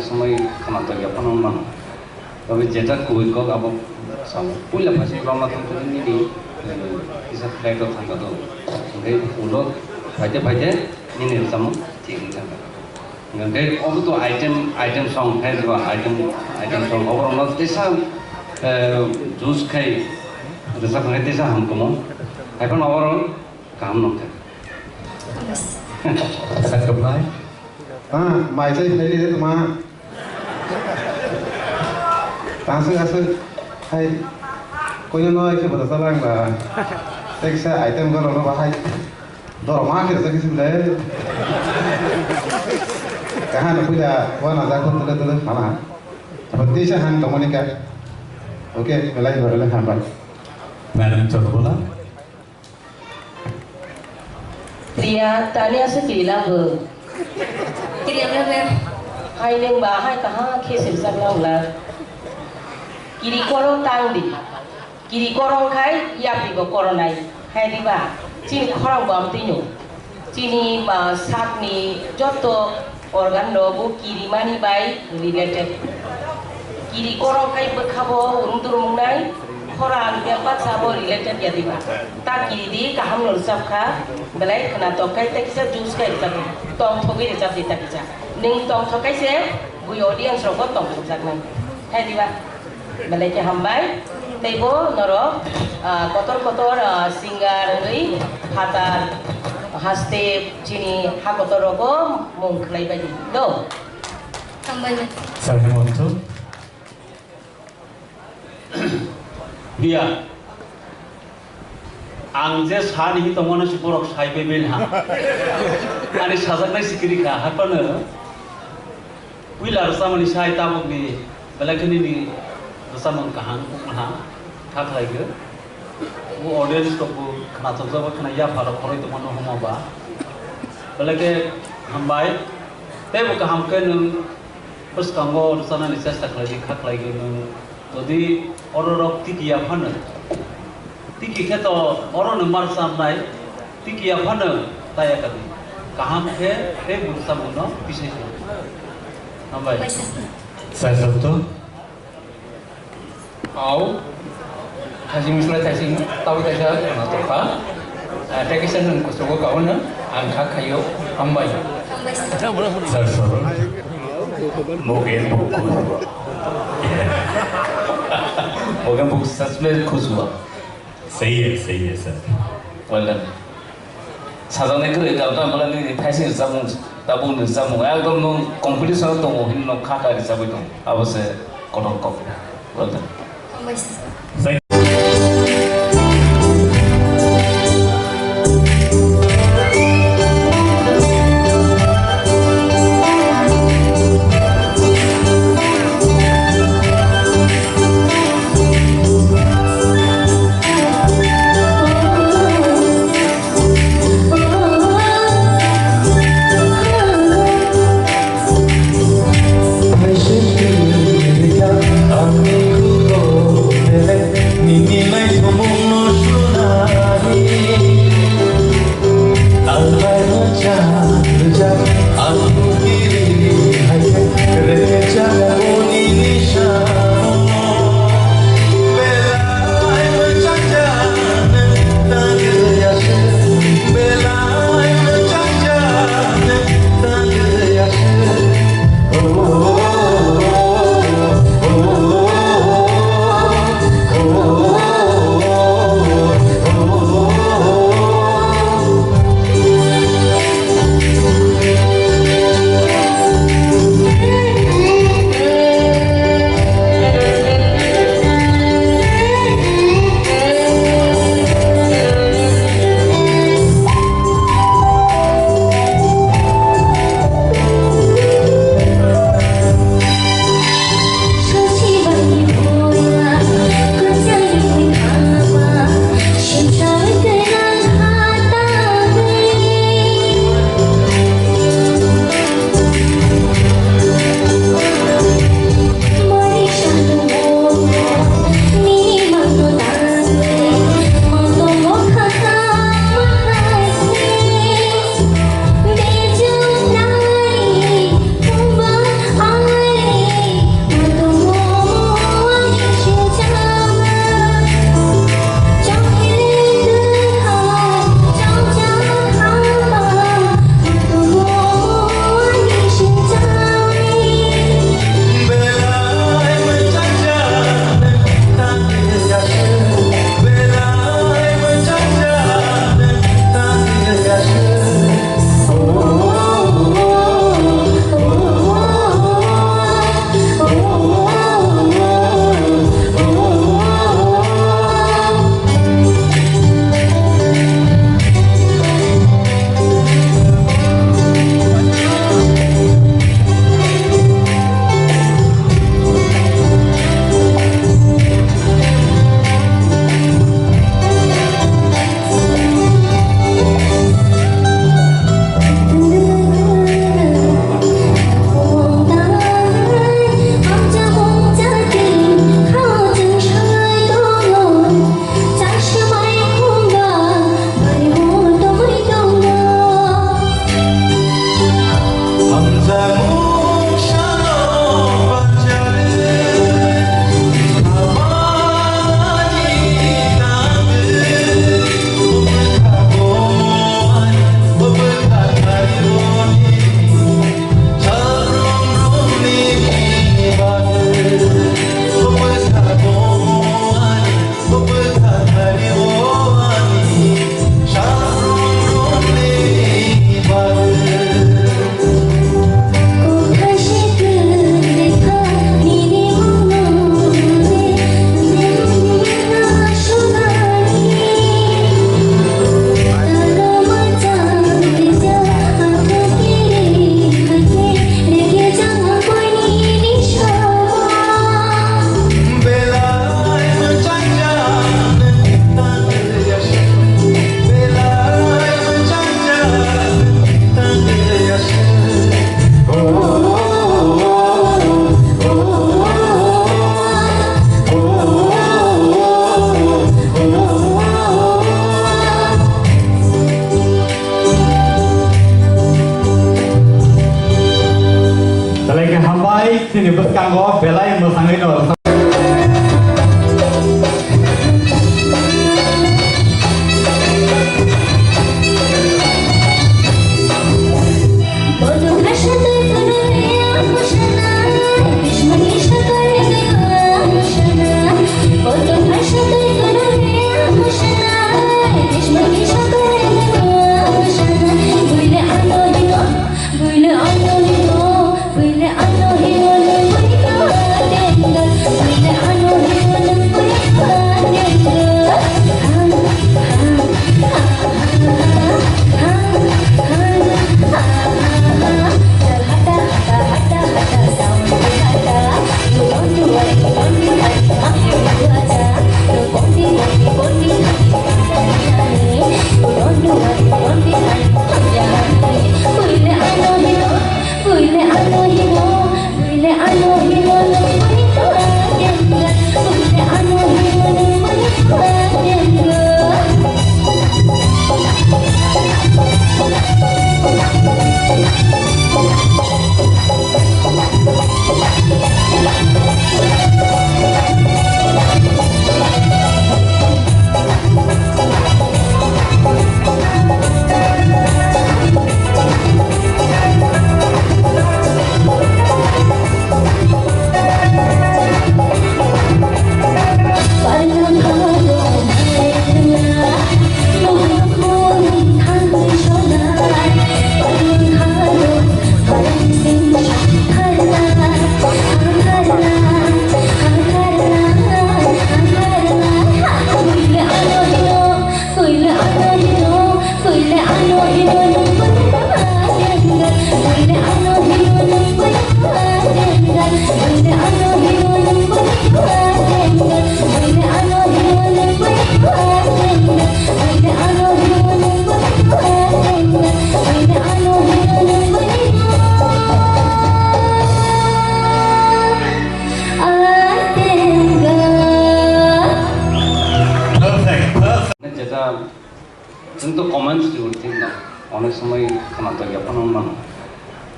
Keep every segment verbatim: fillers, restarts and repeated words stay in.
Samai khwnathok ya phano mano. Tabe jeta kubui kok abo samo. Puila phaising romna thang thang nini, eh, kisa flight o thangkha do. Hwnkhe ulo phaite phaite nini rwchapmung thik wngwi thangkha. Hwnkhe obo to item, item song hai rwba, item, item song obo rwma tesa, eh, juice khai rwchap khai tesa hamkhumu. Haiphano obo rw kaham nongkha. Sakhuphai. Ah, mai chai phai ri tuma. Tang sui asui. Hai. Koino no ikhe bwrwsa lang ba. Teksa item gorok no bahai. Dorok ma khe rwsa kisi bwlai. Kahan puila wana jakho tele tele khana. Tisa han tongmani ka. Okay, belai belai hambai. Madam Chorbola. Priya, tani aswk kiri lago. Kiri apa, Ma'am? Hai nwng ba hai kaha khe sirsak na wngla. Kiri korong tang di. Kiri korong khai yapri bo koronai. Hai di ba. Chini khorang bo amtwi no. Chini ba sakni joto organ rok bo kirimani bai related. Kiri korong khai bwkha bo urung turung wngnai, khorang bebak sa bo related ya diba. Ta kiri di kaham no rwchap kha, belai khwnathok khai ta kisa juice khai rwchap di, tongthogwi rwchap di ta kisa. Nwng tongthok khai se bui audience rok bo tongthok jaknai. Hai diba? Belai khe hambai. Teibo norok, ah, kotor kotor, ah, singer wngwi phatar haste chini ha kotor rogo mung khlai bai di do. Hambai. Sir Hemanta. Priya. Ang je sa ni tongmano se borok sai bai bai ha. Ani sajaknai sikiri kha, haphano puila rwchapmani sai tabukni belai khe nini rwchapmung kaham wngkha, kha khlai khe. Bo audience rok bo khwnathokjak bai khwna yapha rok khoroi tongmano hwnma ba. Belai khe hambai. Tei bo kaham khe nwng bwskango rwchapnani chesta khlai di, kha khlai khe nwng. Jodi oro rok tiki ya phano, tiki khe to oro no mar chamnai, tiki ya phano ta ya kadi. Kaham khe tei bwrwsa bono tisai khe. Hambai. Sai sabto. Au. Thajing mislai thajing, tawi taisa, ma tokha. Ah, tei kisa nwng kuchugo kaono, ang kha khaio, hambai. Sir, sir. Mogen buku. Mogen buku success khuswa. Seiye, seiye, sir. Well done. Sajaknai kwrwi, tabuk tabuk ni thaising rwchapmung, tabuk ni rwchapmung, ekdom nwng competition o tongo, hino kha kha rwchapwi tongo. Abo se kotor kok. Well done. Ang belai mwsangwi no. Perfect, perfect. Jeta, chwng to comments di uri thik no, onek somoi khwnatok ya phano mano.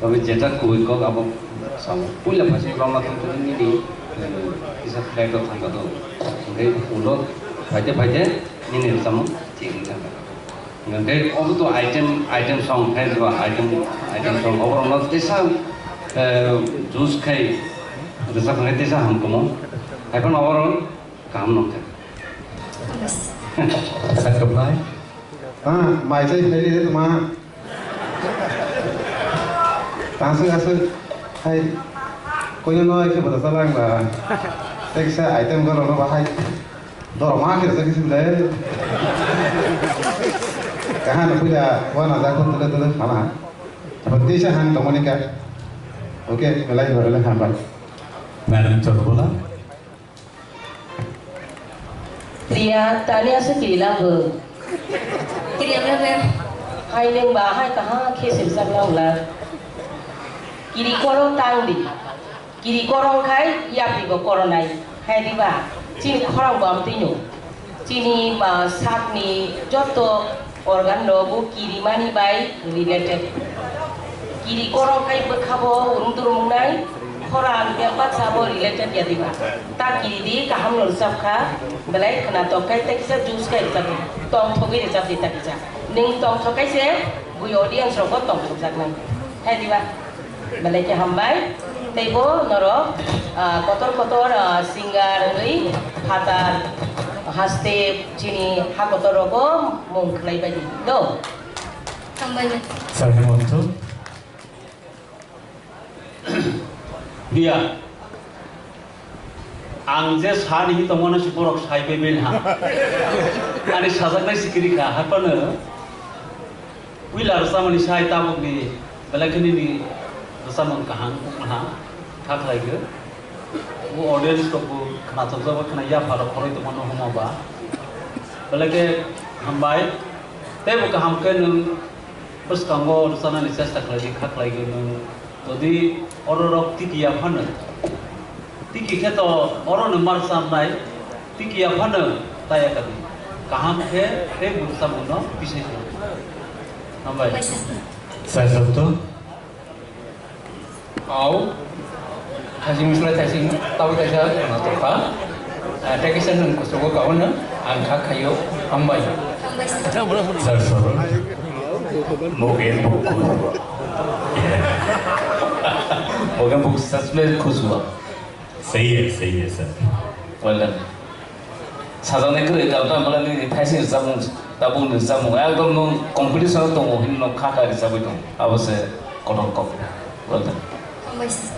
Tobe jeta kubui kok abo samo. Puila phaisa rwma thang thang nini, eh, kisa flag rok thang kha do. Hwnkhe ulo phaite phaite nini rwchapmung thik wngkha. Hwnkhe obo to item, item song khe, item, item song oborokno tesa, eh, juice khai rwchap khe tesa hamkhumu. Haiphano oro kaham nongkha. Sakhuphai. Ah, mai chai phai de tuma. Tang aswk aswk hai koino no khe bwtha chala wng ba. Tei kisa item gorok no bahai. Dorok ma khe rwchap khe sibile. Kahan puila wana jak tele tele phala. Bwtwi sa han tongmani ka. Oke, belai belai hambai. Madam Chorbola. Priya, tani aswk kiri labo. Kiri ang labo. Hai nwng ba hai kaha khe sirjak na wngla. Kiri korong tang di. Kiri korong khai yapri bo koronai. Hai di ba. Chini khorang bo amtwi no. Chini ba sakni joto organ rok bo kirimani bai related. Kiri korong khai bwkha bo urung turung wngnai, khorang bempat sa bo related ya diba. Ta kiri di kaham no rwchap kha, belai khwnatok khai tei kisa juice khai rwchap di, tongthogwi rwchap di ta kisa. Nwng tongthok khai se bui audience rok bo tongthok jaknai. Hai diba? Belai khe hambai. Tei bo norok, ah, kotor kotor, ah, singer wngwi phatar haste chini ha kotor rogo mung khlai bai di do. Hambai. Sir Hemanta. Priya. Ang je sa ni tongmano si borok sai bai bai ha. Ani sajaknai sikiri kha, haphano puila rwchapmani sai tabukni belai khe nini rwchapmung kaham, kuk kaham kha khlai khe. Bo audience rok bo khna chokjak bai khna yapha rok khoroi tongmano hwnma ba. Belai khe hambai. Tei bo kaham khe nwng bwskango rwchapnani chesta khlai di, kha khlai khe nwng. Jodi oro rok tiki ya phano, tiki khe to oro no mar chamnai, tiki ya phano ta ya kadi. Kaham khe tei bwrwchapmung no bisai khe. Hambai. Sai sabto. Au. Hajing mislai thaising, tawi thaisa, ano tokha. Ah, tei kisa nwng kuchugo kaono, ang kha khaio, hambai. Sir, sir. Mogen buku. Mogen buku, sasme kuchugo. Same here, same here, sir. Well done. Sajaknai kwrwi, tabuk tamo nini thaising rwchapmung, tabukni rwchapmung, ekdom nwng competition o tongo, hwnwi nwng kha kha rwchapwi tongo. Abo se kotor kok. Well done. Hambai sir.